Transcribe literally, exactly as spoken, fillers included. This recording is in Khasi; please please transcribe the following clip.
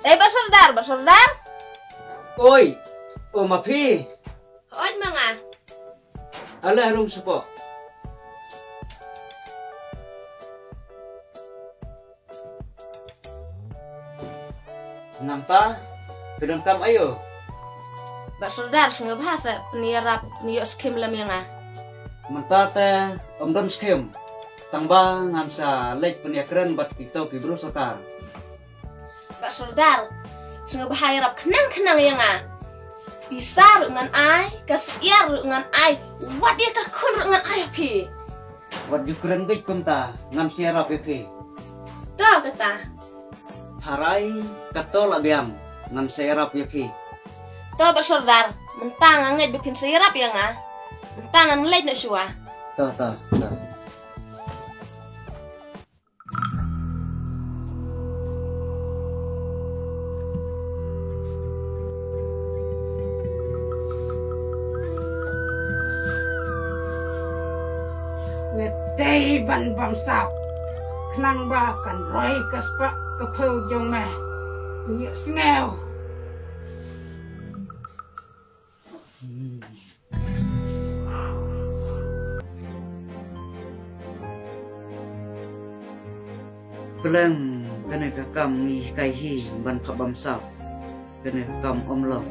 Eh, Bah Sordar, Bah Sordar. Oi, o ma phi. Oi, ma nga. Ale, rung sepo. Nangta, phi donkam aïu? Bah Sordar, sngewbha sa pynïarap, pynïoh skim lem ïa nga. Mynta te ym don skim. Tang ba ngan sa leit pynïakren bad kito ki bru sorkar. Bah Sordar, sngewbha ïarap khnang khnang ïa nga. Pisa ruh ngan ai, ka syiar ruh ngan ai, wat ïa ka khun ruh ngan ai ha phi. Wat ju kren beit kumta, ngan sa ïarap ïa phi. To kata. Tharai kato la biang, ngan sa ïarap ïa phi. To Bah Sordar, mynta nga ngeit ba phin sa ïarap ïa nga. Mynta ngan leit noh shuwa. To, to, to. Nga dei ban bamsap. Khnang ba kan roi ka spah ka phew jong me. Ngi sngew. Pleng kane ka kam ngi hikai hi ban phah bamsap. Kane ka kam ym long.